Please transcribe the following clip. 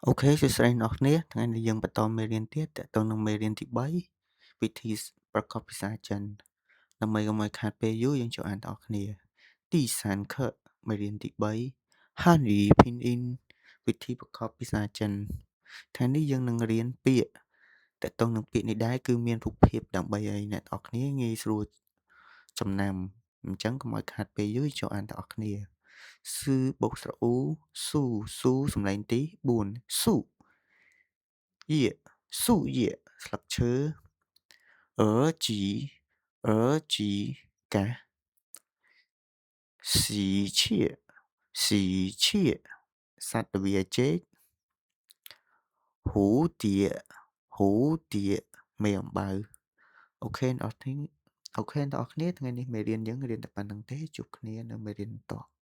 OK សួស្តីអ្នកនរគ្នាថ្ងៃនេះយើងបន្តមេរៀនទៀតតទៅនឹងមេរៀនទី3វិធីប្រកបភាសាចិនដើម្បីកុំឲ្យខាតពេលយូរយើងចូលអានទាំងអស់គ្នា第三课មេរៀនទី3汉语拼音វិធីប្រកបភាសាចិនថ្ងៃនេះយើងនឹងរៀនពាក្យតទៅនឹងពាក្យនេះដែរគឺមានរូបភាពដើម្បីឲ្យអ្នកទាំងអស់គ្នាងាយស្រួលចំណាំអញ្ចឹងកុំឲ្យខាតពេលយូរចូលអានទាំងអស់គ្នា ស៊ឺបូកស្រអ៊ូស៊ូស៊ូសំឡេងទី4ស៊ូយេស៊ូយេស្លឹកឈើអឺជីអឺជីកាស៊ីឈៀស៊ីឈៀសត្វទ្វាជែកហ៊ូទៀហ៊ូទៀមេអំបៅ OK អ្នកនរគ្នា OK អ្នកនរគ្នាថ្ងៃនេះមេរៀនយើងរៀនតែប៉ុណ្្នឹងទេជួបគ្នានៅមេរៀនបន្ត។